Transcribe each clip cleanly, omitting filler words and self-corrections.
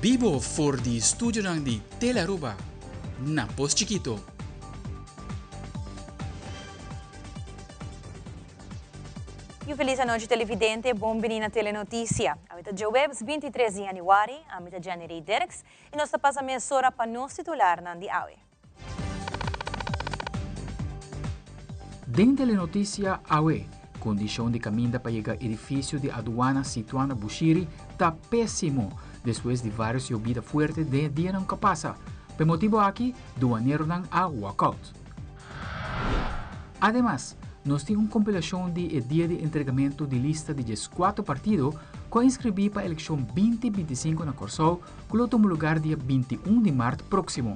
Bibo for di studionan di Telearuba na Pos Chikito. Y un feliz anochi televidente, bon bini na Telenoticia. Awe ta djaweps 23 di januari, ami ta Jenny Ray Dirks y nos ta pasa mesora pa nos titularnan di awe. Den Telenoticia awe, Kondishon di kaminda pa yega edifisio di aduana situá na Bushiri ta pésimo despues di vários yobida fuerte den e dianan ku a pasa. Pa e motibu aki, duaneronan a walkout. Ademas, nos tin un kompilashon di e dia di entregamentu di lista di dieskuater partido ku a inskribí pa elekshon 2025 na Kòrsou ku lo tuma lugar dia 21 di mart próksimo.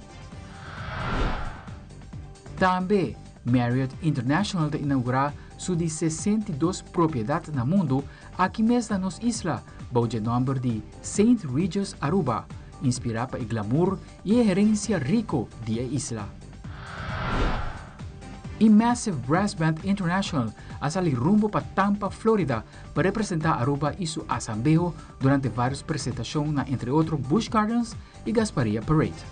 Tambe, Marriott International ta inaugurá su di 62 propiedat na mundu aki mes na nos isla bou dje nòmber di Saint Regis Aruba, inspirá pa e glamour i e herensia riku di e isla. E Massive Brass Band International a sali rumbo pa Tampa, Florida pa representá Aruba i su asambeho durante vários presentashon na entre otro Busch Gardens i Gasparilla Parade.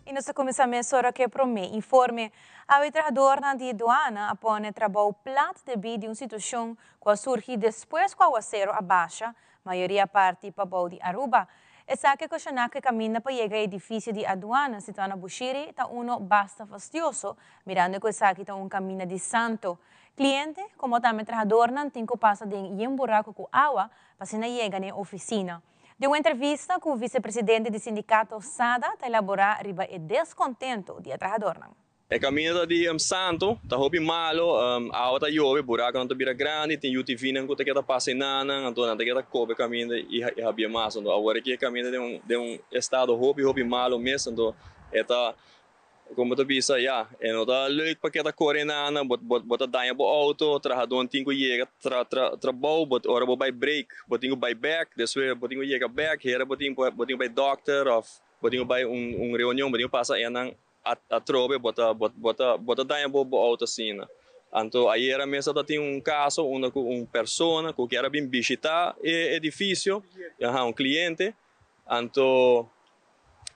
I nos ta kuminsá mesora ku e promé informe. Awe trahadornan di duana a pone trabou plat debí di un situashon ku a surgi despues ku awaseru a basha mayoria parti pabou di Aruba. Esaki a okashoná ku e kaminda pa yega e edifisio di aduana situá na Bushiri ta uno basta fastioso, mirando ku esaki ta un kaminda di santo. Cliente, como tambe trahadornan tin cu pasa den yen buraco cu awa pa asina yega na e oficina. Den un entrevista cu vicepresidente di sindicato SADA ta elabora riba e descontento di e trahadornan. E caminda ta di santo, ta hopi malo, awa ta yobe, buraconan ta bira grandi, tin UTVnan cu ta keda pasa enanan, anto nan ta keda cobe caminda y habia mas. Anto awor aki e caminda den un estado hopi hopi malo mes, anto e ta Kon bo ta bisa, ya, e no ta leuk pa keda kore nana, bo bo ta daña bo outo, trahadónan tin ku yega tra tra trabou, bo ora bo bai break bo tin ku bai bèk, despues bo tin ku yega bèk, hera bo tin bo tin ku bai dòkter òf bo tin ku bai un un reunion, bo tin ku pasa enan atrobe, bo ta bo ta bo ta daña bo bo outo asina. Anto ayera mes a ta tin un kaso unda ku un persona ku kier a bin bishitá e edifisio, un kliente, anto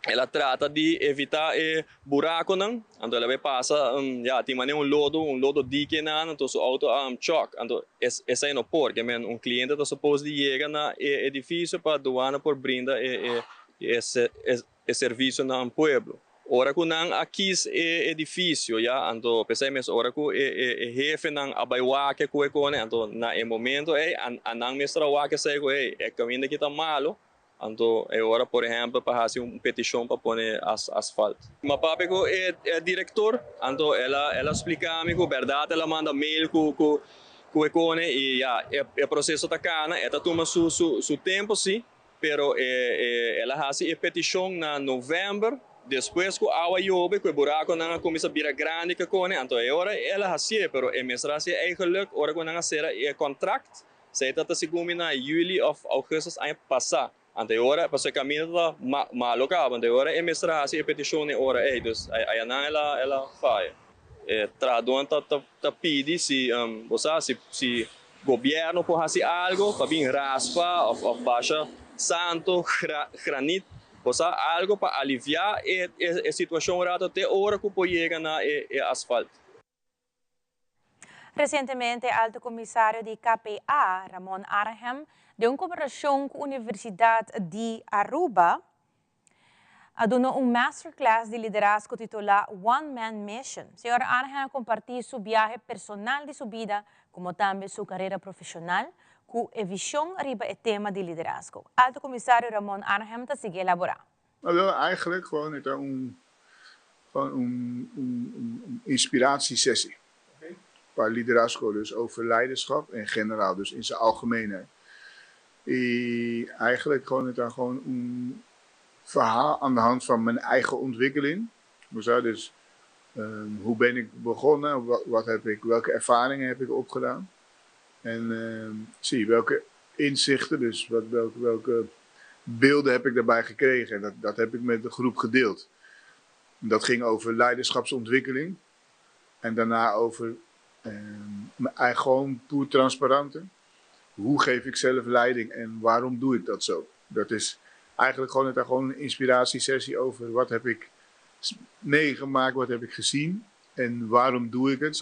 El a trata di evita e buraconan, anto el a bay pasa, ya, tin manera un lodo, un lodo diki enan, anto su auto a chock, anto esey no por, ke men un cliente ta suppose di yega na e edificio pa douane por brinda e e servicio na un pueblo. Ora cu nan a kies e edificio, ya, anto pesey mes ora cu e e hefenan a bay wak cu e cone, anto na e momento ey a nan mester a wak esey cu hey, e caminda aki ta malo, Anto e ora por ehempel pa haci un peticion pa pone asfalt. Mi a papia cu e director, anto el a el a splica mi cu berdad el a manda mail cu cu cu e cone y ya e proceso ta cana, e ta tuma su su su tempo si, pero e e el a haci e peticion na november despues cu awa yobe cu e buraconan a cuminsa bira grandi cu e cone, anto e ora el a hacié, pero e mester a hacié eigenlijk ora cu nan a cera e contract. Esei ta ta segun mi na juli of augustus aña pasá. Anto e ora, pasobra e kaminda ta malo kaba, anto e ora e mester a hasi e petishon e ora ei. Dus ayanan el a el a faya. E trahadónan ta ta ta pidi si bo sa si si gobièrnu por hasi algo pa bin raspa of of basha santo, granit, bo sa algo pa aliviá e e situashon un rato te ora ku por yega na e e asfalt. Resientemente Alto Comisario di KPA, Ramon Arnhem, den un cooperacion cu Universidad di Aruba, a duna un masterclass di liderazgo titula One Man Mission. Señor Arnhem a comparti su biahe personal di su bida como tambe su carera profesional cu e vision riba e tema di liderazgo. Alto Comisario Ramon Arnhem ta sigui elabora. Wel, eigenlijk gewoon e ta un gewoon un un un inspiratiesessie pa liderazgo, dus over leiderschap en generaal, dus in zijn algemeenheid. Y eigenlijk gewoon e ta gewoon un verhaal aan de hand van mijn eigen ontwikkeling. Dus hoe ben ik begonnen, wat heb ik, welke ervaringen heb ik opgedaan en zie welke inzichten, dus wat, welke, welke beelden heb ik daarbij gekregen. En dat, dat heb ik met de groep gedeeld. En dat ging over leiderschapsontwikkeling. En daarna over Gewoon puur transparante. Hoe geef ik zelf leiding en waarom doe ik dat zo? Dat is eigenlijk gewoon, het, gewoon een inspiratiesessie over wat heb ik meegemaakt, wat heb ik gezien en waarom doe ik het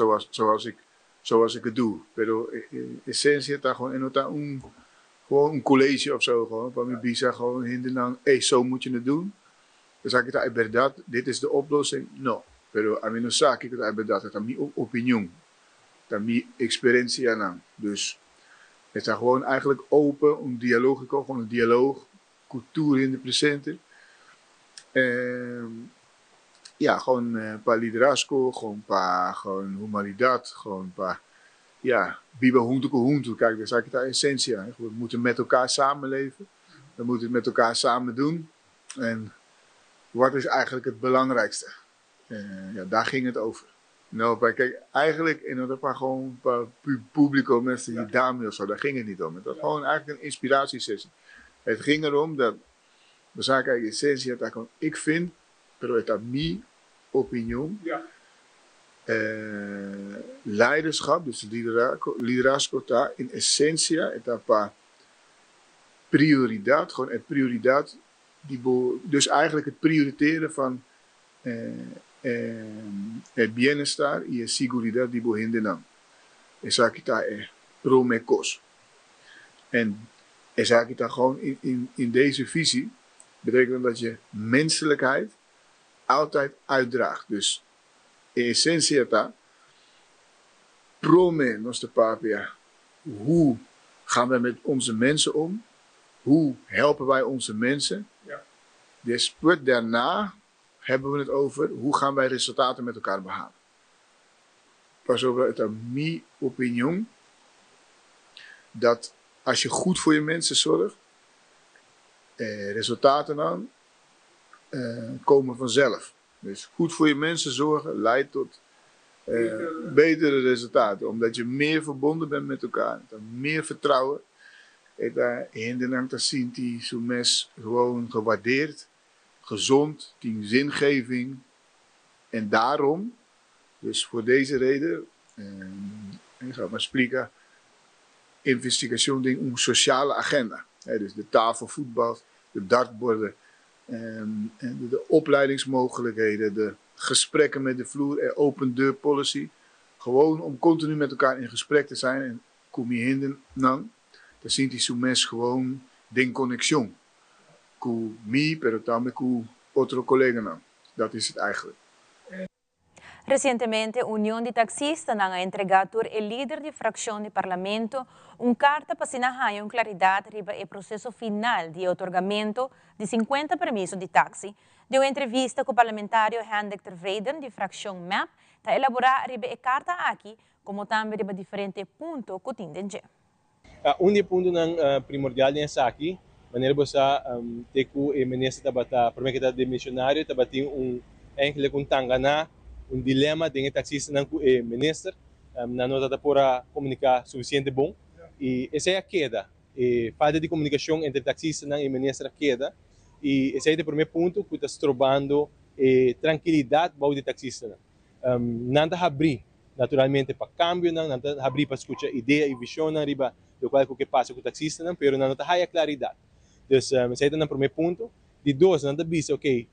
zoals ik het doe. Pero in essentie ta gewoon e ta gewoon een college of zo gewoon. Pa mi bisa gewoon hendenan, hey, zo moet je het doen. Dus ik ta berdad, dit is de oplossing. No. Pero ami no sa kiko ta berdad, ta mi opinion. Ta mi experiencia nan. Dus het is gewoon eigenlijk open, een dialoog, gewoon een dialoog, cultuur in de presente. Ja, gewoon een paar liderazgo, gewoon een paar, gewoon humanidad, gewoon een paar, ja, biba huntu ku huntu. Kijk, dat is eigenlijk de essentie. Hè. We moeten met elkaar samenleven. We moeten het met elkaar samen doen. En wat is eigenlijk het belangrijkste? Ja, daar ging het over. Nou, maar kijk, eigenlijk in dat paar gewoon een paar publico mensen die dame of zo, daar ging het niet om. Het was gewoon eigenlijk een inspiratiesessie. Het ging erom dat, we zagen eigenlijk essentie, dat ik vind, pero het is mi opinion, leiderschap, dus liderazgo ta in essentia, e ta pa prioridad, gewoon het prioridad, die dus eigenlijk het prioriteren van het bienestar y e seguridad di bo hendenan. Esaki ta e prome kos. En esaki ta gewoon in deze visie, betekent dat je menselijkheid altijd uitdraagt. Dus in essentie ta, prome nos ta papia, hoe gaan wij met onze mensen om? Hoe helpen wij onze mensen? Dus daarna hebben we het over hoe gaan wij resultaten met elkaar behalen. Pas over het mi opinion dat als je goed voor je mensen zorgt, resultaten dan komen vanzelf. Dus goed voor je mensen zorgen leidt tot betere resultaten. Omdat je meer verbonden bent met elkaar, dan meer vertrouwen. Hendenan ta sinti su mes gewoon gewaardeerd, gezond, die zingeving. En daarom, dus voor deze reden, ik ga maar spreken, investigatie ding een sociale agenda. Dus de tafelvoetbal, de dartborden, en de opleidingsmogelijkheden, de gesprekken met de vloer, open deur policy. Gewoon om continu met elkaar in gesprek te zijn en ku mi hendenan, dan sinti su mes gewoon den conexion. Ku mi, pero tambe ku otro colega. Dat is het eigenlijk. Resientemente, Union di Taxista a entregá e lider di frakshon di parlamento un karta pa asina un klaridat riba e proseso final di otorgamentu di 50 permiso di taksi. Den un entrevista ku e parlamentario Hendrik Tevreden di frakshon MEP, ta elaborá riba e karta aki, komo tambe riba diferente punto ku tin den. Un di e puntonan primordial esaki, manera bo sa, te ku e minister tabata, promé ku e ta demisionario, tabatin un eigenlijk un tangana, un dilema den taxistanan ku e minister, nan no tabata por a komuniká sufisiente bon i esei a keda. E falta di komunikashon entre taxistanan i minister a keda i esei ta e promé punto ku ta strobando e trankilidat bou di taxistanan. Nan ta habrí naturalmente pa kambionan, nan ta habrí pa skucha idea i vishonnan riba lokual ku ke pasa ku taxistanan, pero nan no ta haya klaridat. Dus esei ta nan promé punto. Di dos, nan ta bisa, ok,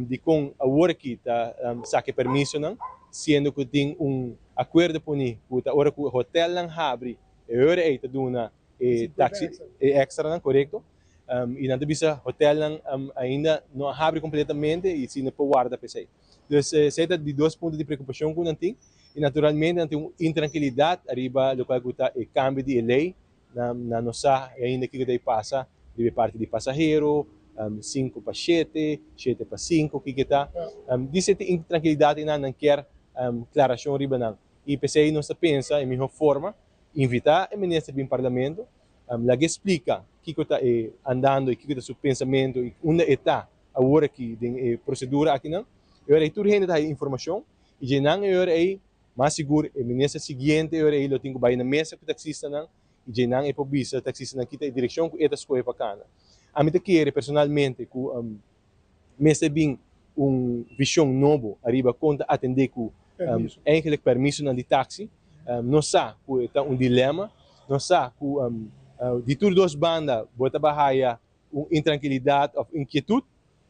dikon awor aki ta saka e permisonan, siendo ku tin un akuerdo poní ku ta ora ku hotelnan habri, e ora ei ta duna e taxi e extranan, korekto. I nan ta bisa hotelnan ainda no a habri kompletamente i si no por warda pa esei. Dus esei ta di dos punto di preokupashon ku nan tin i naturalmente nan tin un intrankilidat ariba lokual ku ta e kambio di e lei. Nan no sa ainda kiko ta e pasa riba e parti di pasahero, 5 pa 7, 7 pa 5, kiko ta. Di e intrankilidat einan nan kier klarashon riba nan. I p'esei nos ta pensa e mihó forma invitá e minister bin parlamento, lag'é splika kiko ta e andando i kiko ta su pensamentu i unda e ta awor aki den e prosedura akinan. E ora ei tur hende ta haya informashon i dje nan e ora ei mas sigur e minister siguiente e ora ei lo tin ku bai na mesa ku taksistanan i dje nan e por bisa taksistanan kita e direkshon ku e ta skohe pa kana. Ami ta kere personalmente ku mester bin un vishon nobo ariba kon ta atendé ku eigenlijk permisonan di taksi. Nos sa ku e ta un dilema, nos sa ku di tur dos banda bo ta bahaya un intrankilidat òf inkietut,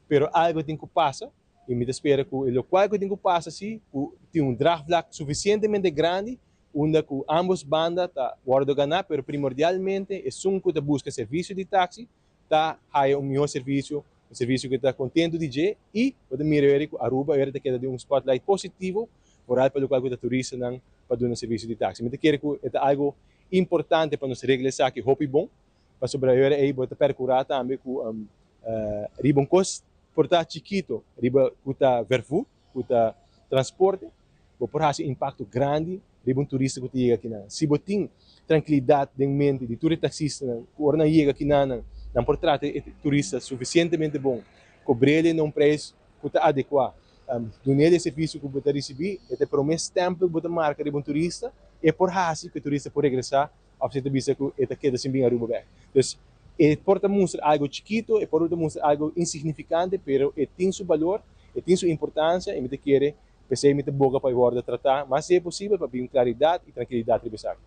pero algu tin ku pasa i mi ta spera ku e lokual ku tin ku pasa si ku tin un draagvlak sufisientemente grandi unda ku ambos banda ta wòrdu ganá, pero primordialmente esun ku ta buska servisio di taksi ta haya un mihó servisio, un servisio ku ta kontentu di dje i bo ta mira weri ku Aruba weri ta keda den un spotlight positivo foral pa lokual ku ta turistanan pa duna servisio di taksi. Mi ta kere ku e ta algu importante pa nos regla esaki hopi bon pasobra e ora ei bo ta perkurá tambe ku riba un kos por ta chikito riba ku ta vervoer, ku ta transporte, bo por hasi impakto grandi riba un turista ku ta yega akinan. Si bo tin trankilidat den mente di tur e taksistanan ku ora nan yega akinan nan por trata e turista sufisientemente bon, kobr'el na un preis ku ta adekuá, dun'el e servisio ku bo ta risibí, e ta e promé stèmpel ku bo ta marka riba un turista, e por hasi ku e turista por regresá òf si e ta bisa ku e ta keda sin bin Aruba bèk. Dus e por ta mustra algu chikito, e por ta mustra algu insignifikante, pero e tin su balor, e tin su importansia i mi ta kere p'esei mi ta boga pa e wòrdu tratá mas lihé posibel pa bin klaridat i trankilidat riba esaki.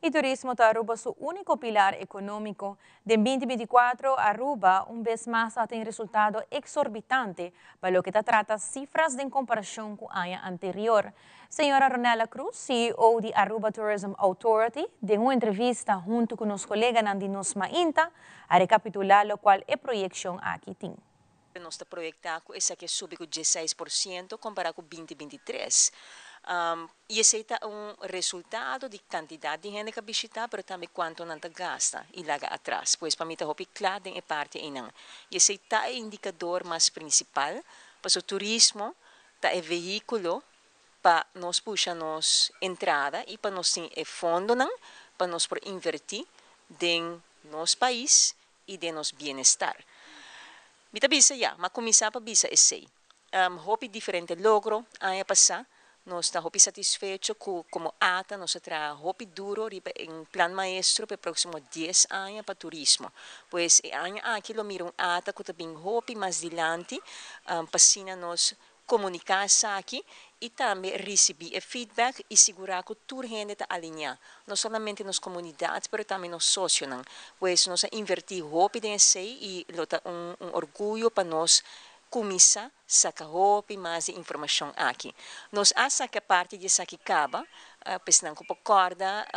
E turismo ta Aruba su úniko pilar ekonómiko. Den 2024, Aruba un bes mas a tin resultado eksorbitante pa loke ta trata sifras den komparashon ku aña anterior. Señora Ronella Cruz, CEO di Aruba Tourism Authority, den un entrevista hunto ku nos koleganan di Nos Mainta, a rekapitulá lokual e proyekshon aki tin. Nos ta proyektá ku esaki a subi ku 16% kompará ku 2023. I esei ta un resultado di kantidat di hende ku a bishitá, pero tambe kuantu nan ta gasta i laga atras. Pues pa mi ta hopi kla den e parti einan. I esei ta e indikador mas prinsipal, pasobra turismo ta e vehíkulo pa nos pusha nos entrada i pa nos tin e fondonan pa nos por invertí den nos pais i den nos bienestar. Mi ta bisa ya, m'a kuminsá pa bisa esei. Hopi diferente logro aña pasá. Nos ta hopi satisfecho ku komo ATA nos a traha hopi duro riba e un plan maestro pa e próksimo 10 aña pa turismo. Pues e aña aki lo mira un ATA ku ta bin hopi mas dilanti pa asina nos komuniká esaki i tambe risibí e feedback i sigurá ku tur hende ta alineá, no solamente nos komunidat pero tambe nos sosionan. Pues nos a invertí hopi den esei i lo ta un un orguyo pa nos kuminsá saka hopi mas di informashon aki. Nos a saka parti di esaki kaba, pa esnan ku por kòrda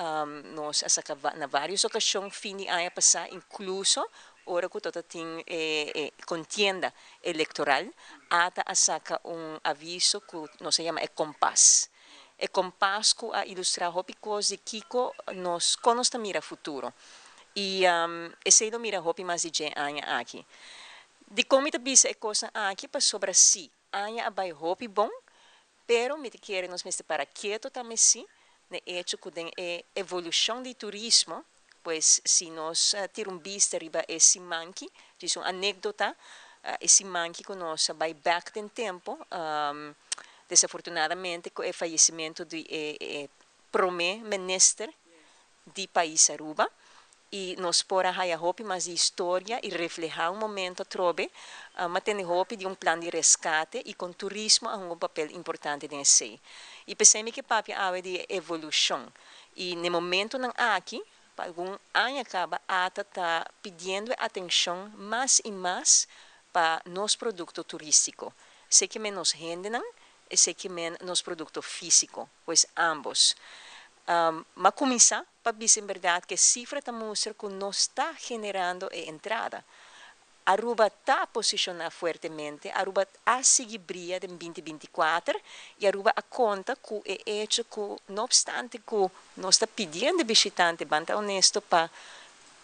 nos a saka na vários okashon fin di aña pasá inkluso ora ku tabata tin e kontienda elektoral, ata a saka un aviso ku nos a yama e kompas. E kompas ku a ilustrá hopi kos di kiko nos, kon nos ta mira futuro. I esei lo mira hopi mas di dje aña aki. Dikon mi ta bisa e kosnan aki? Pasobra sí, aña a bai hopi bon, pero mi ta kere nos mester para keto tambe sí, na e echo ku den e evolushon di turismo, pues si nos tira un bista riba e simanki, djis un anekdota, e simanki ku nos a bai bèk den tempu, desafortunadamente ku e fayesimentu di e promé minister di pais Aruba, i nos por a haya hopi mas di historia i reflehá un momento atrobe, m'a tende hopi di un plan di reskate i kon turismo a hunga un papel importante den esei. I p'esei mi ke papia awe di e evolushon. I n'e momentonan aki, pa algun aña kaba ata ta pidiendo e atenshon mas i mas pa nos produkto turístiko. Esei ke men nos hendenan, esei ke men nos produkto físiko, pues ámbos. M'a kuminsá pa bisa en berdad cu e cifra ta mustra cu nos ta generando e entrada. Aruba ta posiciona fuertemente, Aruba a sigui bria den 2024 y Aruba a conta cu e hecho cu no obstante cu nos ta pidiendo e bishitante, ban ta honesto, pa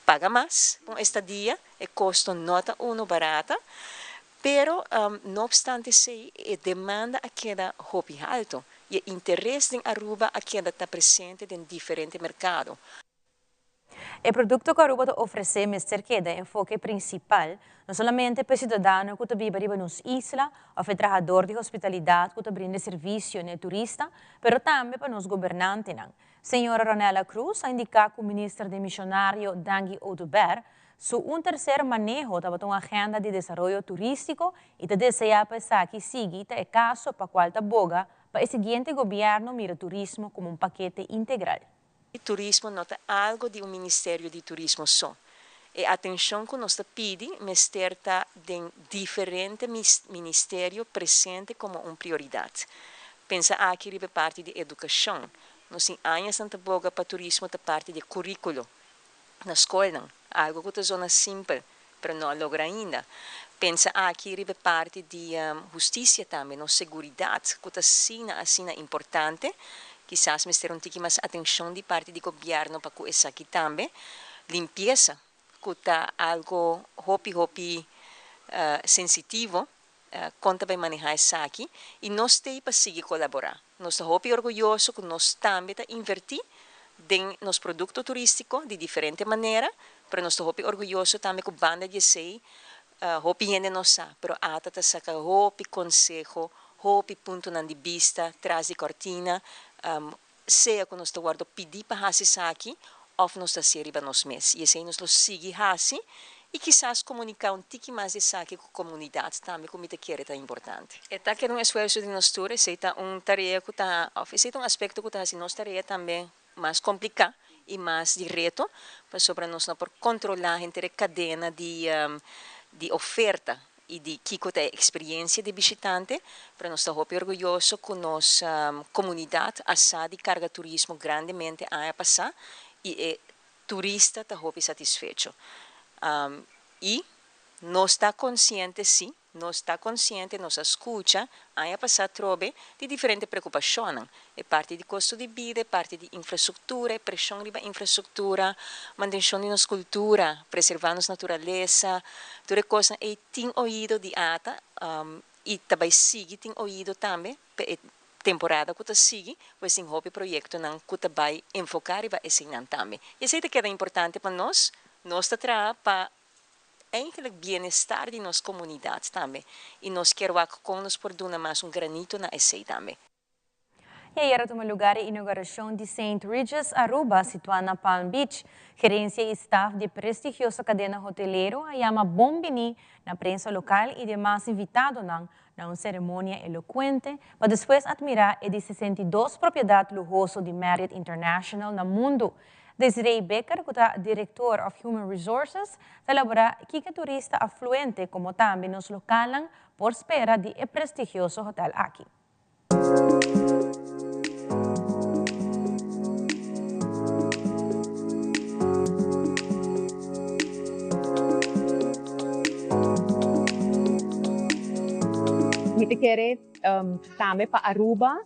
paga mas pa un estadia, e costo no ta uno barata, pero no obstante esey e demanda a keda hopi halto y e interes den Aruba a keda ta presente den diferente mercado. E produkto ku Aruba ta ofresé mester keda e enfoke prinsipal, no solamente pa e siudadano ku ta biba riba nos isla òf e trahador di hospitalidat ku ta brinda servisio na e turista, pero tambe pa nos gobernantenan. Señora Ronella Cruz a indiká ku Minister Demishonario Dangui Oduber su un terser maneho tabata un agenda di desaroyo turístiko i ta deseá pa esaki sigui ta e kaso pa kual ta boga. pa e siguiente gobierno mira turismo como un pakete integral. Turismo no ta algo di un ministerio di turismo so. E atencion cu nos ta pidi mester ta den diferente ministerio presente como un prioridad. Pensa aki riba e parti di educacion. Nos tin añasnan ta boga pa turismo ta parti di e curiculo na scolnan, algo cu ta zona simpel, pero no a logra ainda. Pensa aki riba e parti di husticia tambe, nos seguridad cu ta asina asina importante. Kisas mester un tiki mas atencion di parti di gobierno pa cu esaki tambe. Limpieza cu ta algo hopi hopi sensitivo, con ta bay maneha esaki y nos t'ey pa sigui colabora. Nos ta hopi orguyoso cu nos tambe ta inverti den nos producto turistico di diferente manera, pero nos ta hopi orguyoso tambe cu banda di esey hopi hende no sa, pero ata ta saca hopi conseho, hopi puntonan di bista tras di cortina, sea cu nos ta wordo pidi pa haci esaki of nos ta hacié riba nos mes. Y esey nos lo sigui haci y kisas comunica un tiki mas di esaki cu comunidad tambe cu mi ta kere ta importante. E ta keda un esfuerzo di nos tur, esey ta un tarea cu ta, of esey ta un aspecto cu ta haci nos tarea tambe mas complica y mas di reto, pasobra nos no por controla henter e cadena di di oferta y di kico ta e experiencia di bishitante, pero nos ta hopi orguyoso cu nos comunidad a sa di carga turismo grandemente aña pasa y e turista ta hopi satisfecho. Y nos ta consciente si, nos ta consciente, nos a scucha aña pasa atrobe di diferente preocupacionnan, e parti di costo di bida, e parti di infrastructura, e presion riba infrastructura, mantencion di nos cultura, preserva nos naturalesa, tur e cosnan ey tin oido di ata y ta bay sigui tin oido tambe pa e temporada cu ta sigui, pues tin hopi proyectonan cu ta bay enfoca riba eseynan tambe. Y esey ta keda importante pa nos, nos ta traha pa eigenlijk bienestar di nos comunidad tambe y nos kier wak con nos por duna mas un granito na esey tambe. Y ayer a tuma lugar e inauguracion di Saint Regis Aruba situa na Palm Beach. Gerencia y staf di e prestigioso cadena hotelero a yama bon bini na prensa local y demas invitadonan na un ceremonia elocuente pa despues admira e di 62 propiedad luhoso di Marriott International na mundo. Desiree Becker cu ta Director of Human Resources ta elabora kiko turista afluente como tambe nos localnan por spera di e prestigioso hotel aki. Mi ta kere tambe pa Aruba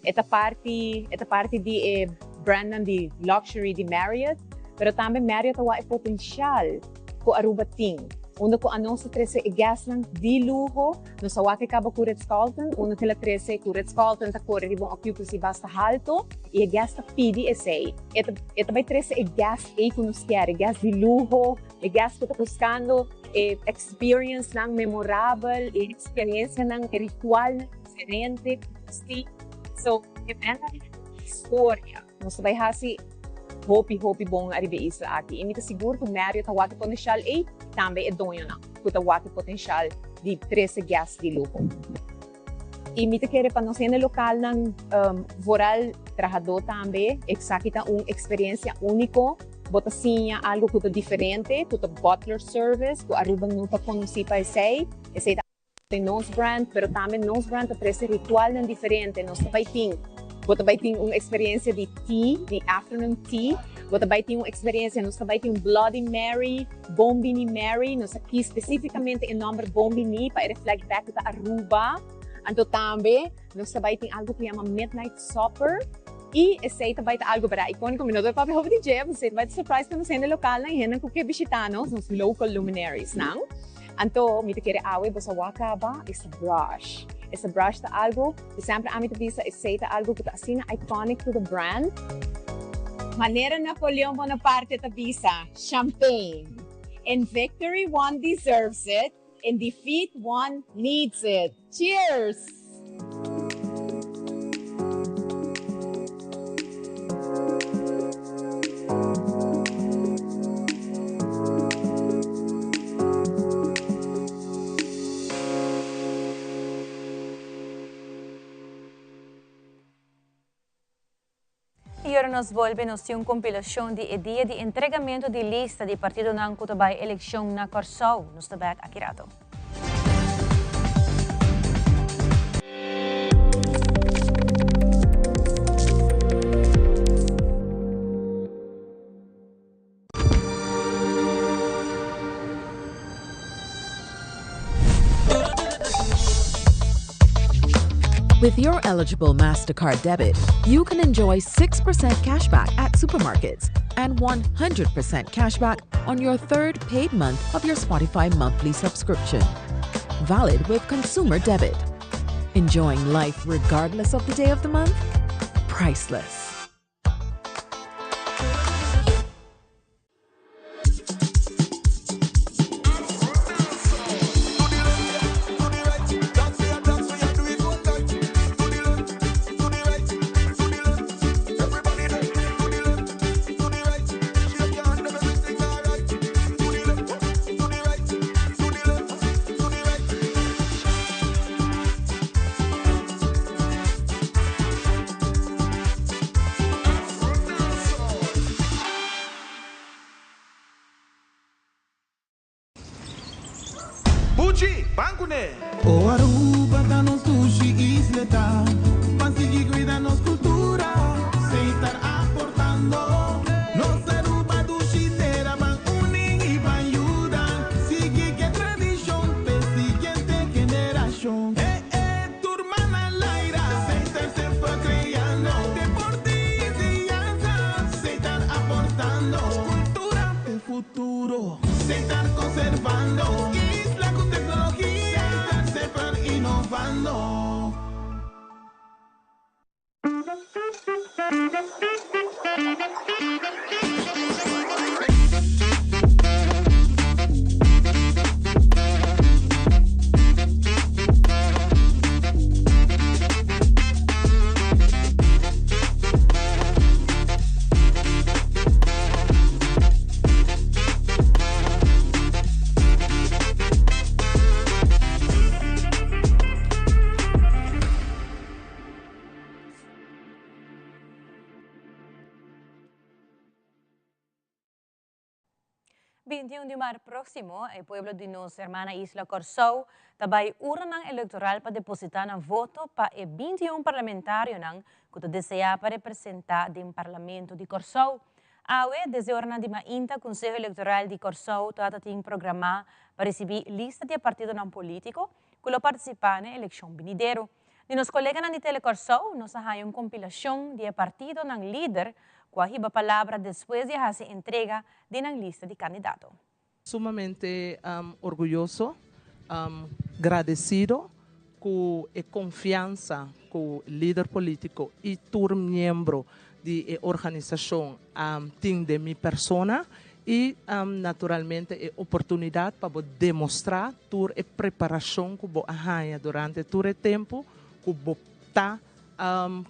e ta parti e ta parti di e brandnan di luxury di Marriott, pero tambe Marriott ta wak e potencial ku Aruba tin. Unda ku anos ta trese e guestnan di luho, nos a wak e kaba ku Ritz-Carlton, unda ku el a trese ku Ritz-Carlton ta kore riba un occupancy basta halto i e guest ta pidi esei. E ta e ta bai trese e guest ei ku nos kier, e guest di luho, e guest ku ta buskando e experiencenan memorabel, e experiencianan, e ritualnan diferente ku nos tin. So, e meta historia. Nos ta bai hasi hopi hopi bon ariba e isla aki i mi ta sigur ku Marriott ta wak e potenshal ei, tambe e doñonan ku ta wak e potenshal di trese guest di luho. I mi ta kere pa nos hende lokalnan, vooral trahadó tambe, esaki ta un eksperensia úniko, bo ta siña algu ku ta diferente, ku ta butler service, ku Aruba no ta konosí pa esei, esei ta. Den nos brand, pero tambe nos brand ta trece ritualnan diferente. Nos ta bay tin, bo ta bay tin un experiencia di tea, di afternoon tea. Bo ta bay tin un experiencia, nos ta bay tin un Bloody Mary, Bon Bini Mary. Nos a kies specificamente e nomber Bon Bini pa e reflect back cu ta Aruba. Anto tambe nos ta bay tin algo cu yama Midnight Supper. Y esey ta bay ta algo bera iconico. Mi no ta bay papia hopi di dje, pasobra esey ta bay ta surprise pa nos hende localnan y hendenan cu ke bishita nos, nos local luminariesnan. Anto mi ta kere awe boso a wak kaba esta brush. Esta brush ta algo ku semper ami ta bisa esei ta algo ku ta asina iconic to the brand. Manera Napoleon Bonaparte ta bisa, Champagne. In victory one deserves it, in defeat one needs it. Cheers! I ora nos bolbe nos tin un kompilashon di e dia di entregamentu di lista di partidonan ku ta bai elekshon na Kòrsou. Nos ta bèk aki rato. With your eligible MasterCard debit, you can enjoy 6% cashback at supermarkets and 100% cashback on your third paid month of your Spotify monthly subscription. Valid with consumer debit. Enjoying life regardless of the day of the month? Priceless. Buchi, ban kuné! O Aruba ta nos dushi isla ta pa sigui cuida nos cultura, Setar aportando. Nos Aruba dushi tera ban uni y ban yuda, sigui ke tradicion p'e siguiente generacion. E e tur man al aire, Setar semper creando, deporte y enseñanza, Setar aportando. Cultura p'e futuro, Setar conservando, isla cu tecnologia, Setar semper innovando. 21 di maart próksimo e pueblo di nos hermana isla Kòrsou ta bai urnanan elektoral pa depositá nan voto pa e 21 parlamentarionan ku ta deseá pa representá den Parlamento di Kòrsou. Awe, desde oranan di mainta, Konseho Elektoral di Kòrsou tabata tin programá pa risibí lista di e partidonan polítiko ku lo partisipá na e elekshon binidero. Di nos koleganan di Telekòrsou nos a haña un kompilashon di e partidonan lider ku a hiba palabra despues di a hasi entrega di nan lista di kandidato. Sumamente orguyoso, gradesido ku e konfiansa ku lider polítiko i tur miembro di e organisashon a tin den mi persona i naturalmente e oportunidat pa bo demostrá tur e preparashon ku bo a haña durante tur e tempu ku bo ta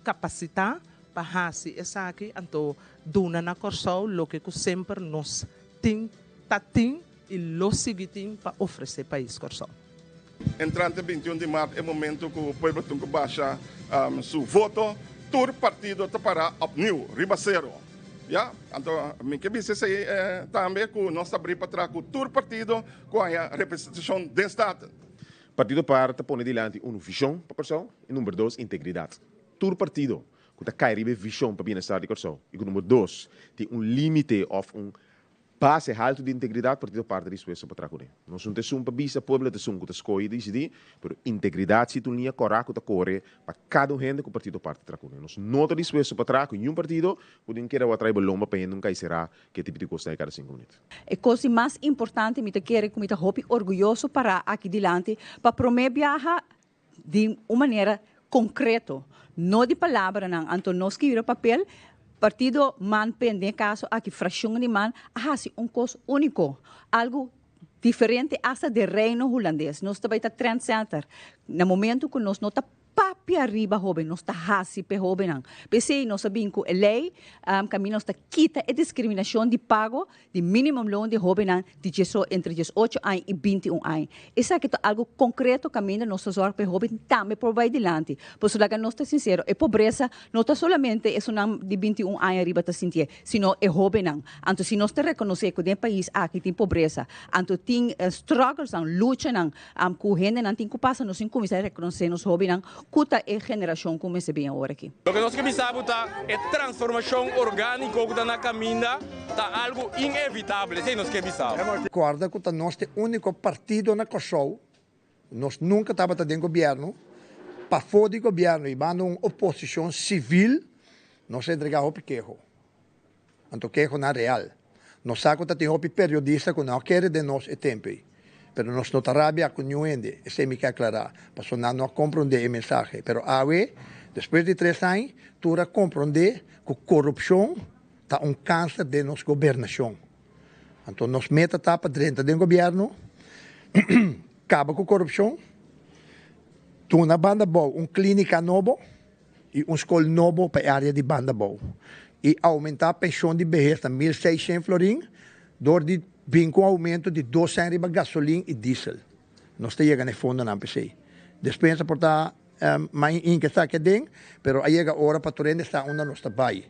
kapasitá pa hasi esaki, anto duna na Kòrsou loke ku semper nos tin, ta tin i lo sigui tin pa ofresé pais Kòrsou. Entrante 21 di mart e momento cu pueblo tin cu basha su voto, tur partido ta para opnieuw riba cero. Ya, anto mi ke bisa esey tambe cu nos ta abri pa traha cu tur partido cu haya representacion den Staten. Partido par ta pone dilanti unu vision pa Kòrsou i number dos integridat. Tur partido ku ta kai riba e vision pa bienestar di Kòrsou i ku number dos tin un limite òf un base haltu di integridat, partido par ta dispuesto pa traha kuné. Nos no ta esun pa bisa pueblo ta esun ku ta skohe i disidí, pero integridat si ta un liña kòrá ku ta kore pa kada un hende ku partido par ta traha kuné. Nos no ta dispuesto pa traha ku niun partido ku tin kere awor trae bolomba pa hende un kai será ke tipo di kos ta kada sinku minüt. E kos di mas importante mi ta kere ku mi ta hopi orguyoso pará aki dilanti pa promé biaha Di un manera concreto, no di palabranan. Anto nos skirbi papel, partido man pen, den e caso aki fraccion di man, a haci un cos unico, algo diferente hasta den Reino Hulandes. Nos ta bay ta trendsetter. Na momento cu nos no ta. papia riba hoben, nos ta hasi p'e hobennan. P'esei nos a bin ku e lei kaminda nos ta kita e diskriminashon di pago di minimumloon di hobennan di dieso entre diesocho aña i bintiun aña. Esaki ta algu konkreto kaminda nos ta zòrg pa e hoben tambe por bai dilanti. Pasobra laga nos ta sinsero, e pobresa no ta solamente esunnan di bintiun aña ariba ta sintié, sino e hobennan. Anto si nos ta rekonosé ku den e pais aki tin pobresa, anto tin strugglesnan, luchanan ku hendenan tin ku pasa, nos tin kuminsá rekonosé nos hobennan ku ta e generashon ku mester bin awor aki. Loke nos ke bisa bo ta e transformashon orgániko ku ta na kaminda ta algu inevitable, esei nos ke bisa bo. Kòrda ku ta nos ta e úniko partido na Kòrsou, nos nunka tabata den gobièrnu, pafó di gobièrnu i banda un oposishon sivil, nos a entregá hopi keho. Anto kehonan real. Nos sa ku ta tin hopi periodista ku no a kere den nos e tempu ei. Pero nos no ta rabia ku niun hende, esei mi ke aklará, pasobra nan no a komprondé e mensahe. Pero awe, despues di tres aña, tur a komprondé ku korupshon ta un kanser den nos gobernashon. Anto nos meta ta pa drenta den gobièrnu, kaba ku korupshon, duna banda bou un klínika nobo, i un skol nobo pa e área di banda bou i oumentá penshon di behes na 1600 florin dor di bin ku un oumento di dos sèn riba gasolin i diesel. Nos ta yega na e fondonan p'esei. Despensa por ta mai inke esaki aden, pero a yega ora pa tur hende sa unda nos ta bai.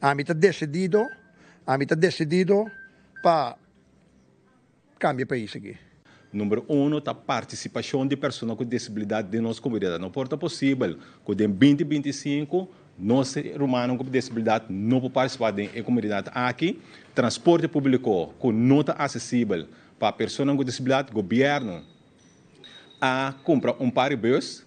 Ami ta desidido, ami ta desidido pa kambia e pais aki. Number uno ta partisipashon di persona ku desabilidat den nos komunidat. No por ta posibel ku den binti 25 nos rumannan ku desabilidat no por partisipá den e komunidat aki. Transporte públiko ku no ta asesibel pa personanan ku desabilidat, gobièrnu a kumpra un par di bùs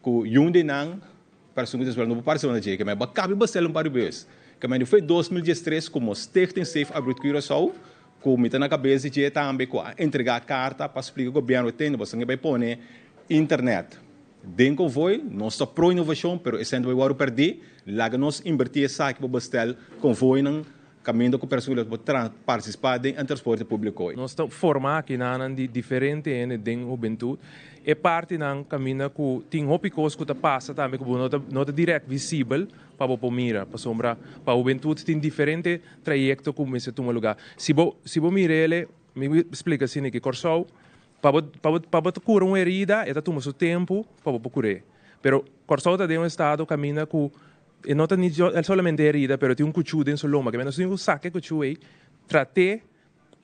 ku yun di nan persona ku desabilidat no por partisipá na dje. Kemey bo a kabi bastel un par di bùs. Kemey di foi 2013 komo Stichting Safe Abrit Curaçao Ku mi ta na kabes di dje tambe ku a entregá karta pa splika gobièrnu tende boso ke bai pone internet den konvoi. Nos ta pro inovashon pero esei no ta bai wòrdu pèrdí. Laga nos inbertí esaki pa bestel konvoinan kaminda ku persona ku lo por partisipá den e transporte públiko. Nos ta forma akinanan di diferente hende den hubentut. E partinan kaminda ku tin hopi kos ku ta pasa tambe ku bo no ta no ta dirèkt visibel pa bo por mira pasobra pa hubentut tin diferente trayekto ku mester tuma lugá. Si bo si bo mira ele, mi splika asina ki Kòrsou, pa bo pa bo pa bo ta kura un herida e ta tuma su tempu pa bo por kur'é. Pero Kòrsou ta den un estado kaminda ku e no ta ni solamente herida pero tin un kuchú den su lomba ke nos tin ku saka e kuchú ei, trat'é,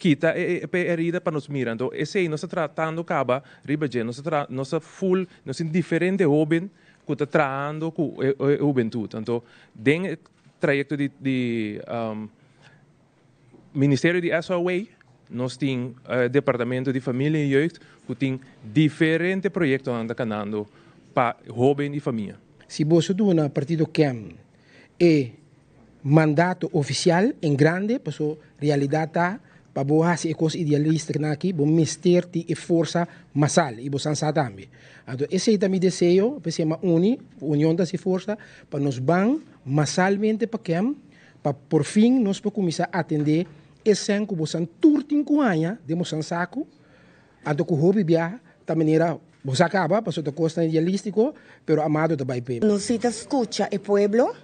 kita e e herida pa nos mira. Anto esei nos ta tratando kaba riba dje. Nos ta tra nos ta ful nos tin diferente hóben ku ta trahando ku e e hubentut. Anto den e trayekto di di Ministerio di SOA nos tin Departamento di Familia y Jeugd ku tin diferente proyektonan ta kanando pa hóben i famia. Si boso duna partido KEM e mandato ofisial en grande, paso realidat ta pa bo hasi e kos idealistanan aki bo mester tin e forsa masal i bo san sa tambe. Anto esei ta mi deseo, p'esei mi a uni, union ta hasi forsa, pa nos ban masalmente pa KEM pa por fin nos por kuminsá atendé e sèn ku bosan tur tin ku haña den bosan saku, anto ku hopi biaha ta manera bo sa kaba pasobra ta kosnan idealístiko, pero Amado ta bai p'e. Nos sí ta skucha e pueblo,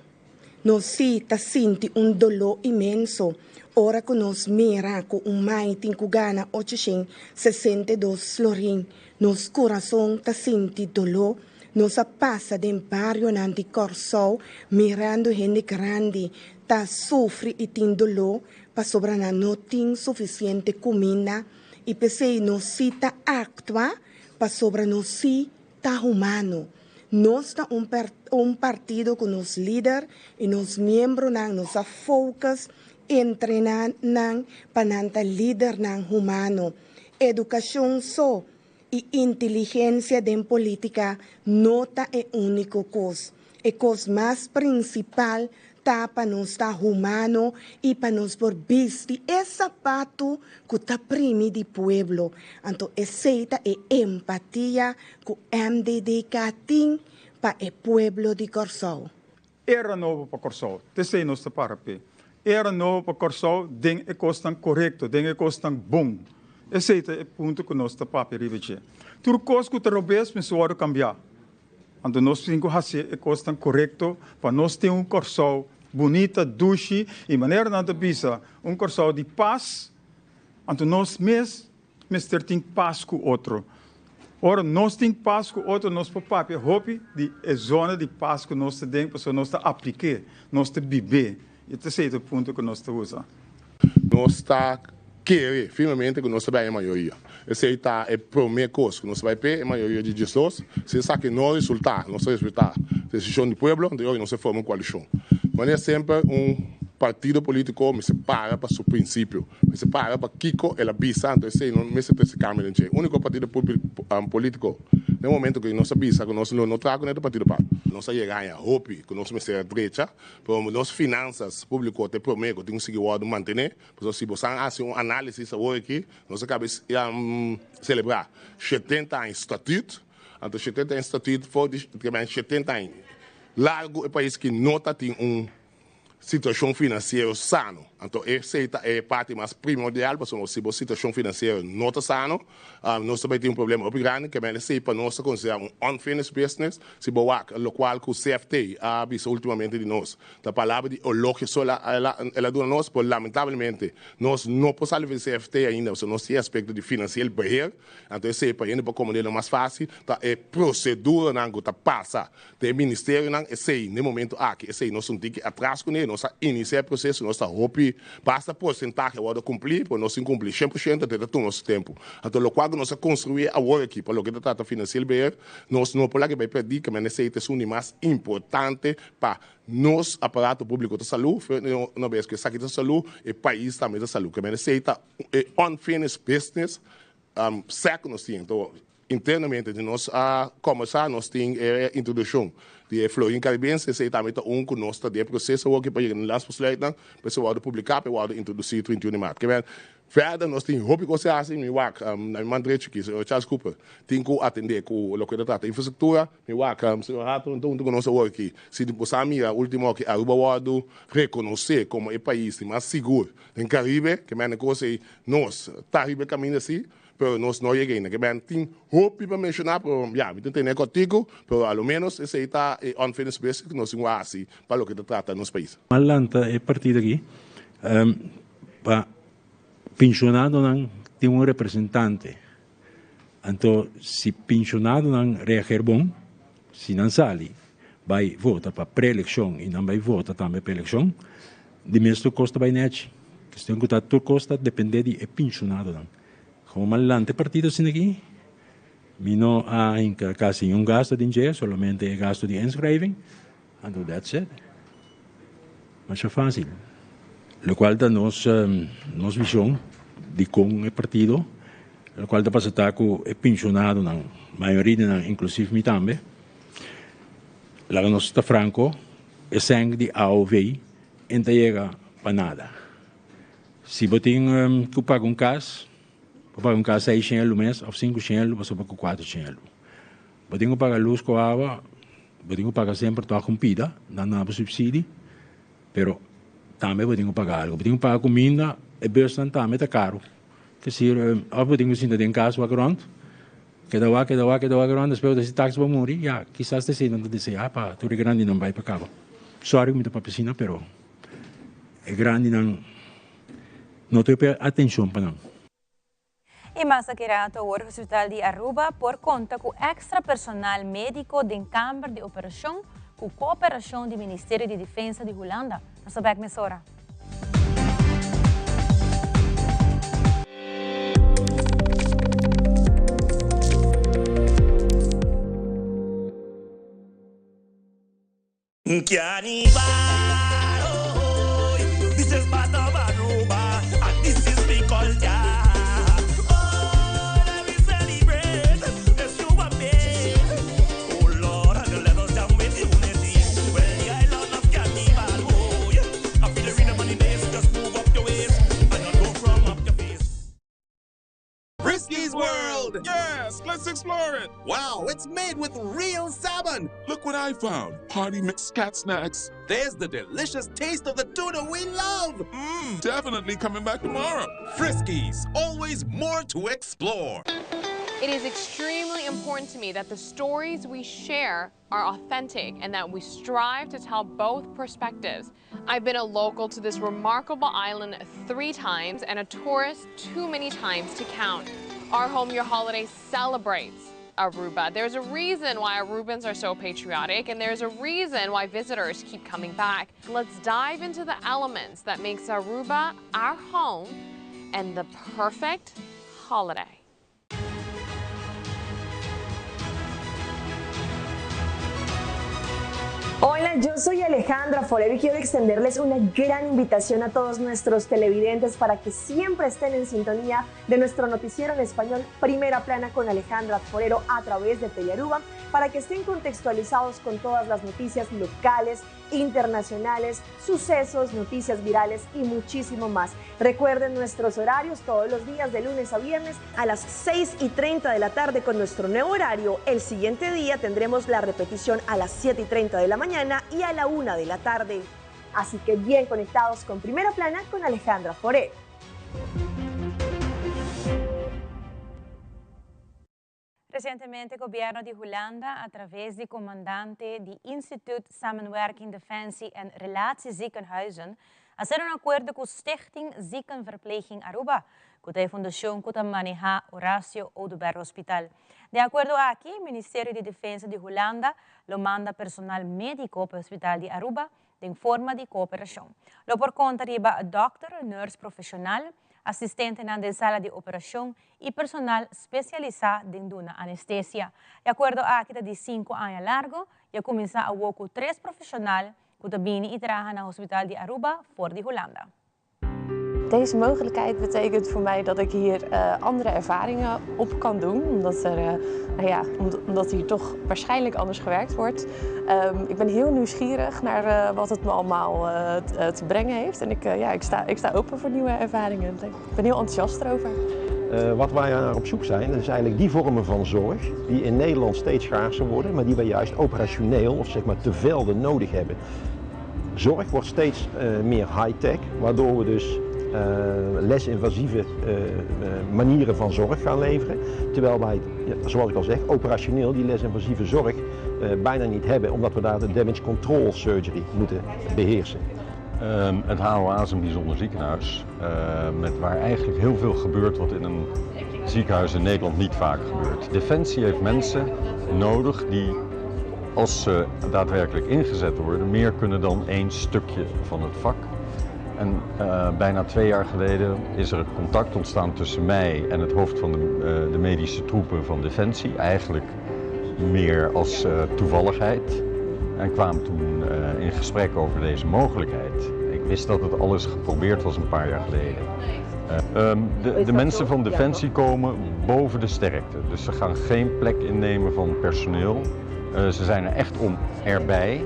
nos sí ta sinti un doló inmenso ora ku nos mira ku un mai tin ku gana 862 florin. Nos kurason ta sinti doló. Nos a pasa den barionan di Kòrsou mirando hende grandi ta sufri i tin doló pasobra nan no tin sufisiente kuminda i p'esei nos sí ta aktua pasobra nos sí ta humano. Nos ta un un partido ku nos lider i nos miembronan nos a focus entrená nan pa nan ta lidernan humano. Edukashon so i inteligensia den polítika no ta e úniko kos. E kos mas prinsipal ta pa nos ta humano i pa nos por bisti e sapatu ku ta primi di pueblo. Anto esei ta e empatia ku MDDK tin pa e pueblo di Kòrsou. Era nobo pa Kòrsou, t'esei nos ta para p'e. Era nobo pa Kòrsou den e kosnan korekto, den e kosnan bon. Esei ta e punto ku nos ta papia riba dje. Tur kos ku ta robes mester wòrdu kambiá. Anto nos tin ku hasi e kosnan korekto pa nos tin un Kòrsou bunita, dushi i manera nan ta bisa un Kòrsou di pas. Anto nos mes mester tin pas ku otro. Ora nos tin pas ku otro nos por papia hopi di e zona di pas ku nos ta den pasobra nos ta aplik'é, nos ta bib'é. I ta esei ta e punto ku nos ta usa. Nos ta kere firmemente ku nos ta bai e mayoria. Esei ta e promé kos ku nos ta bai p'e, e mayoria di diesdos. Si esaki no resultá, nos ta respetá desishon di pueblo, anto nos ta forma un koalishon. Manera semper un partido polítiko mester para pa su prinsipio, mester para pa kiko el a bisa, anto esei no mester trese kambio den dje. Úniko partido polítiko den momento ku nos a bisa ku nos lo no traha ku e partido pa. Nos a yega haña hopi ku nos mester a drecha, pero nos finansas públiko ta e promé ku tin ku sigui wòrdu mantené. Pasobra si bo san hasi un análisis awor aki, nos a kaba selebrá shetenta aña statüt, anto shetenta aña statüt for di shetenta aña largu e pais ki no ta tin un situashon finansiero sano. Anto esei ta e parti mas primordial pasobra si bo situashon finansiero no ta sano, nos ta bai tin un problema hopi grandi. Kemel esei pa nos ta konsiderá un unfinished business. Si bo wak lokual ku CFT a bisa ultimamente di nos, Ta palabra di elogio so el a duna nos, pero lamentablemente nos no por sali for di CFT ainda, pasobra nos tin e aspecto di financieel beheer, anto esey pa hende por comprende lo mas facil, ta e proceduranan cu ta pasa den e ministerionan, esey n'e momento aki, esey nos un tiki atras cune, nos a inicia e proceso, nos ta hopi, basta porcentahe a wordo cumpli, pero nos tin cumpli 100%, anto e ta tuma su tempo. Anto locual cu nos a construi awor aki pa loke ta trata financieel beheer, nos no por laga bay perdi, caminda esey ta esun di mas importante pa nos aparato públiko ta salú, una bes ku esaki ta salú, e pais tambe ta salú. Ke esei ta e unfinished business sèk ku nos tin. Anto, internamente di nos a kòmbersá, nos tin e introdukshon di e Florin Karibense, esei tambe ta un ku nos ta den e proseso awor pa yega na landsbesluitnan, pa esei wòrdu publiká, pa e wòrdu introdusí 31 di mart. Ke Verder nos tin hopi kos di hasi, mi wak na mi man drechi aki, señor Charles Cooper tin ku atendé ku loke ta trata infrastruktura, mi wak señor Hato huntu ku nos awor aki, si bo sa mira ultimo aki Aruba wòrdu rekonosé komo e pais di mas sigur den Karibe, ke mende kos ei nos ta riba e kaminda si, pero nos no yega ainda, ke mende tin hopi pa menshoná pero ya mi ta tene kòrtiku, pero a lo menos esei ta e unfinished business ku nos tin ku hasi pa loke ta trata nos pais. A lanta e partido aki Pa penshonadonan tin un representante. Anto si penshonadonan reager bon, si nan sali bai vota pa preelekshon i nan bai vota tambe pa elekshon, di mes tur kos ta bai nechi. Kestion ku ta tur kos ta depende di e penshonadonan. Komo mi a lanta e partido asina aki, mi no a hinka kasi niun gasto den dje, solamente e gasto di inschrijving. Anto that's it. Masha fácil. Locual ta nos nos vision di con e partido, locual ta pasa ta cu e pensionadonan, mayoria di nan, inclusive mi tambe, laga nos ta franco, e seng di aov en ta yega pa nada. Si bo tin cu paga un cas, bo paga un cas seis shen elu mes of cinco shen elu pasobra cu cuatro shen elu. Bo tin cu paga luz cu awa, bo tin cu paga semper toch un pida, nan duna bo subsidi, pero tambe bo tin cu paga algo. Bo tin cu paga cuminda, e busnan tambe ta caro. Kesir, of bo tin cu sinta den cas wak rond, keda wak, keda wak, keda wak rond, despues bo ta si taxi bo muri, ya, kisas ta esey nan ta desea pa tur e grandinan bay pa caba. Sorry cu mi ta papia asina, pero e grandinan no ta hopi atencion pa nan. Y mas aki rato awor Hospital di Aruba por conta cu extra personal medico den camber di operacion cu cooperacion di Ministerio di Defensa di Hulanda. Nos ta bek mesora. Friskies World! Yes, let's explore it! Wow, it's made with real salmon! Look what I found! Party mix cat snacks. There's the delicious taste of the tuna we love! Mmm, definitely coming back tomorrow. Friskies, always more to explore. It is extremely important to me that the stories we share are authentic and that we strive to tell both perspectives. I've been a local to this remarkable island three times and a tourist too many times to count. Our Home Your Holiday celebrates Aruba. There's a reason why Arubans are so patriotic and there's a reason why visitors keep coming back. Let's dive into the elements that makes Aruba our home and the perfect holiday. Hola, yo soy Alejandra Forero y quiero extenderles una gran invitación a todos nuestros televidentes para que siempre estén en sintonía de nuestro noticiero en español Primera Plana con Alejandra Forero a través de Telearuba para que estén contextualizados con todas las noticias locales, internacionales, sucesos, noticias virales y muchísimo más. Recuerden nuestros horarios todos los días de lunes a viernes a las 6 y 30 de la tarde con nuestro nuevo horario. El siguiente día tendremos la repetición a las 7 y 30 de la mañana y a la 1 de la tarde. Así que bien conectados con Primera Plana con Alejandra Foré. Resientemente Gobierno di Hulanda a traves di comandante di Instituut Samenwerking Defensie en Relatieziekenhuizen a sera un acuerdo cu Stichting Ziekenverpleging Aruba, cu ta e fundacion cu ta maneha Horacio Oduber Hospital. Den acuerdo aki, Ministerio di Defensa di Hulanda lo manda personal medico pa e hospital di Aruba den forma di cooperacion. Lo por conta riba dokter, nurse profesional, asistentenan den sala di operacion y personal specialisa den duna anestesia. E acuerdo aki ta di cinco aña largo y a cuminsa awo cu tres profesional cu ta bini y traha na Hospital di Aruba for di Hulanda. Deze mogelijkheid betekent voor mij dat ik hier eh, andere ervaringen op kan doen. Omdat, er, eh, nou ja, omdat hier toch waarschijnlijk anders gewerkt wordt. Ehm, ik ben heel nieuwsgierig naar eh, wat het me allemaal te brengen heeft. En ik, ja, ik, sta, ik sta open voor nieuwe ervaringen. Ik ben heel enthousiast erover. Wat wij naar op zoek zijn, dat is eigenlijk die vormen van zorg die in Nederland steeds schaarser worden, maar die wij juist operationeel of zeg maar te velden nodig hebben. Zorg wordt steeds meer high-tech, waardoor we dus uh, less invasieve manieren van zorg gaan leveren. Terwijl wij, zoals ik al zeg, operationeel die less invasieve zorg bijna niet hebben, omdat we daar de damage control surgery moeten beheersen. Um, het HOA is een bijzonder ziekenhuis, met waar eigenlijk heel veel gebeurt wat in een ziekenhuis in Nederland niet vaak gebeurt. Defensie heeft mensen nodig die, als ze daadwerkelijk ingezet worden, meer kunnen dan één stukje van het vak. En uh, bijna twee jaar geleden is er contact ontstaan tussen mij en het hoofd van de, uh, de medische troepen van Defensie. Eigenlijk meer als uh, toevalligheid. En kwamen toen in gesprek over deze mogelijkheid. Ik wist dat het alles geprobeerd was een paar jaar geleden. Um, de, de mensen van Defensie komen boven de sterkte. Dus ze gaan geen plek innemen van personeel. Ze zijn er echt om erbij.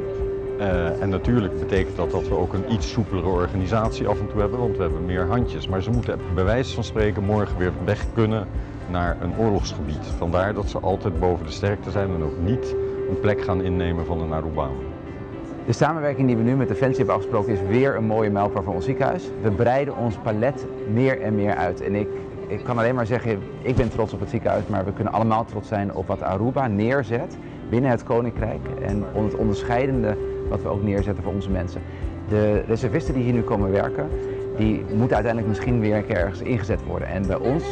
Uh, en natuurlijk betekent dat dat we ook een iets soepelere organisatie af en toe hebben, want we hebben meer handjes. Maar ze moeten bij wijze van spreken morgen weer weg kunnen naar een oorlogsgebied. Vandaar dat ze altijd boven de sterkte zijn en ook niet een plek gaan innemen van een Arubaan. De samenwerking die we nu met Defensie hebben afgesproken is weer een mooie mijlpaal voor ons ziekenhuis. We breiden ons palet meer en meer uit. En ik, ik kan alleen maar zeggen, ik ben trots op het ziekenhuis, maar we kunnen allemaal trots zijn op wat Aruba neerzet binnen het Koninkrijk. En het onderscheidende wat we ook neerzetten voor onze mensen. De reservisten die hier nu komen werken, die moeten uiteindelijk misschien weer een keer ergens ingezet worden. En bij ons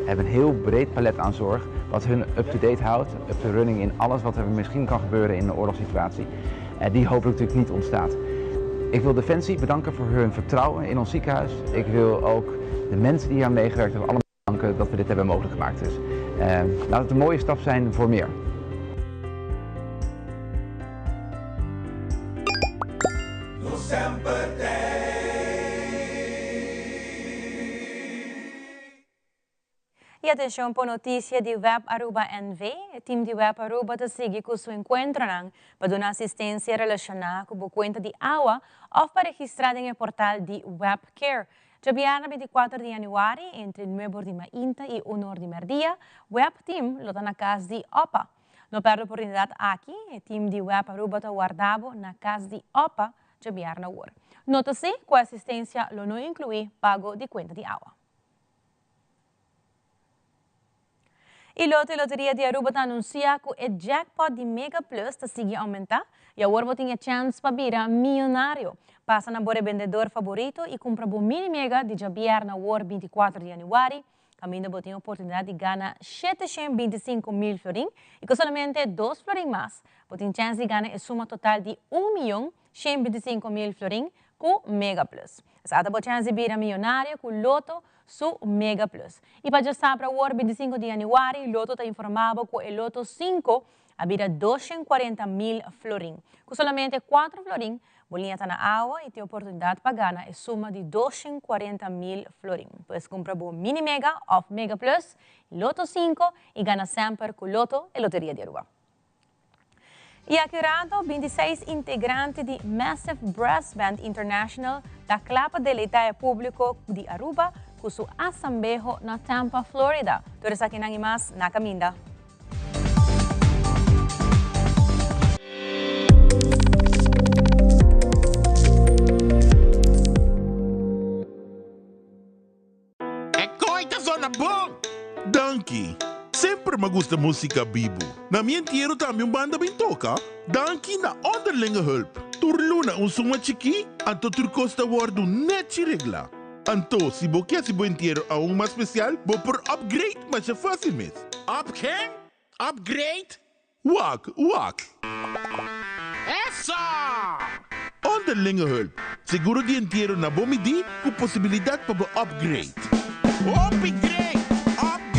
hebben we een heel breed palet aan zorg, wat hun up-to-date houdt, up-to-running in alles wat er misschien kan gebeuren in een oorlogssituatie. En die hopelijk natuurlijk niet ontstaat. Ik wil Defensie bedanken voor hun vertrouwen in ons ziekenhuis. Ik wil ook de mensen die hier aan meegewerkt hebben allemaal bedanken dat we dit hebben mogelijk gemaakt. Dus eh, laat het een mooie stap zijn voor meer. Y atencion pa noticia di Web Aruba NV. E team di Web Aruba ta sigui cu su encuentronan pa duna asistencia relaciona cu bo cuenta di awa of pa registra den e portal di Webcare. Djabièrnè 24 di januari entre nuebe or di mainta y uno or di merdia, Web Team lo ta na cas di opa. No perde oportunidad aki, e team di Web Aruba ta warda bo na cas di opa djabièrnè awor. Nota si cu e asistencia lo no inclui pago di cuenta di awa. Y Loto y Loteria di Aruba ta anuncia cu e jackpot di Mega Plus ta sigui aumenta y awor bo tin e chance pa bira miyonario. Pasa na bo rebendedor faborito y cumpra bo mini mega di djabierna awor 24 di januari, caminda bo tin oportunidad di gana 725 mil florin y cu solamente dos florin mas bo tin chance di gana e suma total di un miyon 125 mil florin cu Mega Plus. Esaki ta bo chance di bira miyonario cu Lotto su Mega Plus. Y pa djasabra awor 25 di januari, Lotto ta informa bo cu e Lotto 5 a bira 240 mil florin. Cu solamente 4 florin, bo liña ta na awa y tin oportunidad pa gana e suma di 240 mil florin. Pues cumpra bo Mini Mega of Mega Plus, Lotto 5 y gana semper cu Lotto e Loteria di Aruba. Y aki rato, 26 integrante di Massive Brass Band International ta cla pa deleita e publico di Aruba cu su asambeho na Tampa, Florida. Tur esakinan y mas na caminda. E koi ta zona bon! Danki! Semper m'a gusta músika bibu. Na mi entiero tambe un banda bin toka. Danki na Onderlinge Hulp. Tur luna un suma chikí, anto tur kos ta wòrdu nèchi reglá. Anto, si bo ke hasi bo entiero aun mas spesial, bo por upgrade masha fásil mes. Up ken? Upgrade? Wak, wak! Eso! Onderlinge hulp, seguro di entiero na bo midí ku posibilidat pa bo upgrade. Hopi great! Upgrade!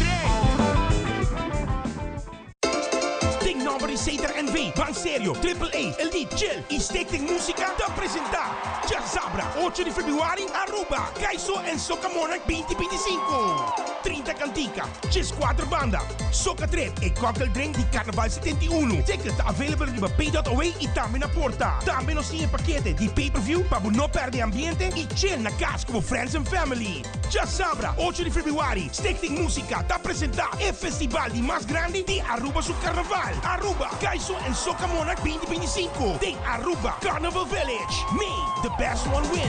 Den nomber di Ceter NV, Ban Serio, Triple A, Elite, Chill y Stichting Musica ta presenta Djasabra, ocho di februari, Aruba, Kaiso en Soca Monarch binti 25. 30 cantica, 14 banda, Soca Trip e cocktail drink di Carnaval 71. Ticket ta available riba pay.away y tambe na porta. Tambe nos tin e pakete di pay-per-view pa bo no perde e ambiente y chill na cas cu bo friends and family. Djasabra, 8 di februari, Stichting Musica ta presenta e festival di mas grandi di Aruba su Carnaval, Aruba Kaiso en Soca Monarch 2025 den Aruba Carnival Village. May the best one win!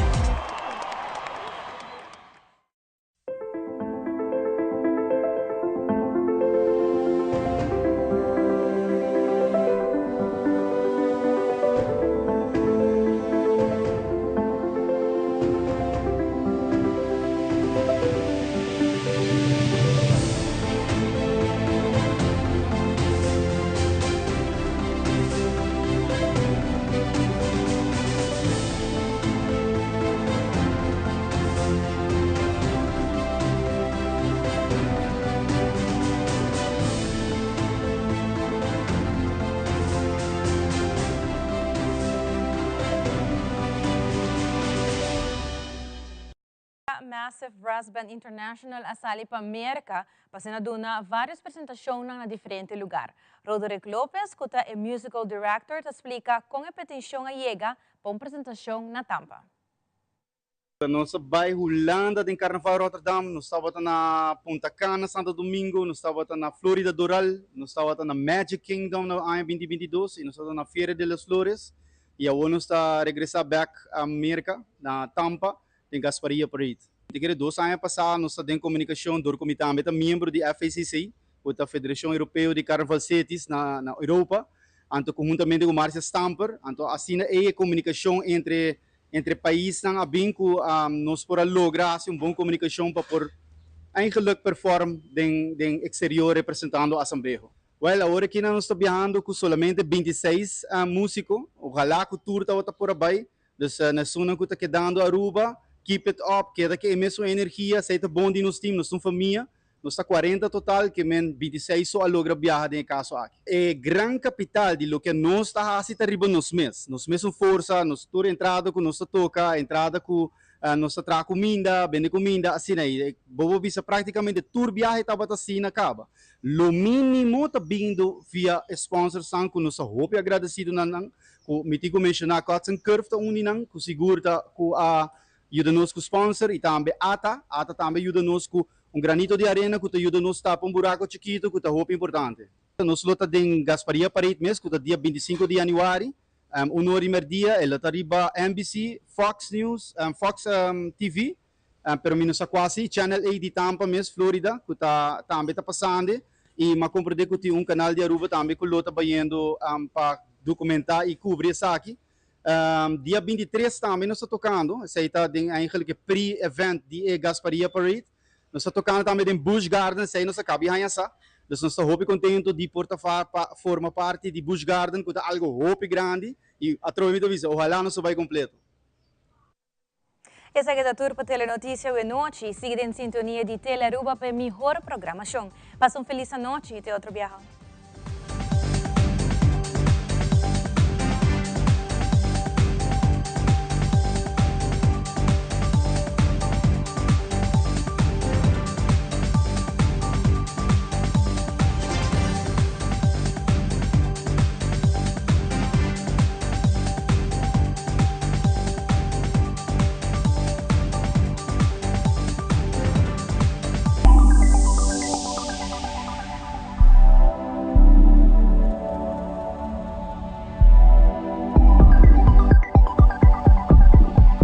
Massive Brass Band International a sali pa Merca pa asina duna varios presentacionnan na diferente lugar. Roderick Lopez, cu ta e musical director, ta splica con e pretencion a yega pa un presentacion na Tampa. Nos a bai Hulanda den Carnaval Rotterdam, nos tabata na Punta Cana, Santo Domingo, nos tabata na Florida Doral, nos tabata na Magic Kingdom na aña binti binti dos y nos tabata na Feria de las Flores y awor nos ta regresa bek a Merca na Tampa den Gasparilla Parade. Mi ta kere dos aña pasa nos ta den comunicacion dor cu mi tambe ta miembro di FACC cu ta Federacion Europeo di Carnaval Cities na na Europa anto conhuntamente cu Marcia Stamper anto asina ey e comunicacion entre Entre paisnan a bin ku nos por a logra hasi un bon komunikashon pa por eigenlijk perform den den eksterior representando Asambleho. Wèl, awor aki nan nos ta biahando ku solamente 26 músiko, ojalá ku tur tabata por a bai, dus na esunnan ku ta kedando Aruba, keep it up, keda ku e mesun energia, esei ta bon di nos team, nos ta un famia, Nos ta 40 total, ke men 26 so a logra biaha den e kaso aki. E gran kapital di loke nos ta hasi ta riba nos mes. Nos mesun forsa, nos tur entrada ku nos ta toka, entrada ku nos ta traha kuminda, bende kuminda, asina ei. Bo por bisa praktikamente tur biahe tabata asina kaba. Lo mínimo ta bindo via e sponsorsnan ku nos ta hopi agradesido na nan, ku mi tin ku menshoná Cuts and Curve ta un di nan, ku sigur ta ku a yuda nos ku sponsor i tambe ata. Ata tambe yuda nos ku un granito di arena ku ta yuda nos tapa un buraco chikitu ku ta hopi importante. Nos lo ta den Gasparia Parade mes ku ta dia 25 di januari, un ora i merdia. E lo ta riba NBC, Fox News, Fox TV, pero mi no sa kua si, Channel 8 di Tampa mes, Florida, ku ta tambe ta pasande. Y m'a comprende cu tin un canal di Aruba tambe cu lo ta bayendo pa documenta y cubri esaki. Dia 23 tambe nos ta tocando, esey ta den eigenlijk e pre-event di e Gasparia Parade. Nos ta tocando tambe den Busch Garden, esey nos a caba di haña sa. Dus nos ta hopi contento di por ta forma parti di Busch Garden cu ta algo hopi grandi y atrobe mi ta bisa ohala nos lo bay completo. Esaki ta tur pa Telenoticia awe nochi. Sigui den sintonia di Telearuba pa e mihor programacion. Pasa un feliz anochi y te otro biaha.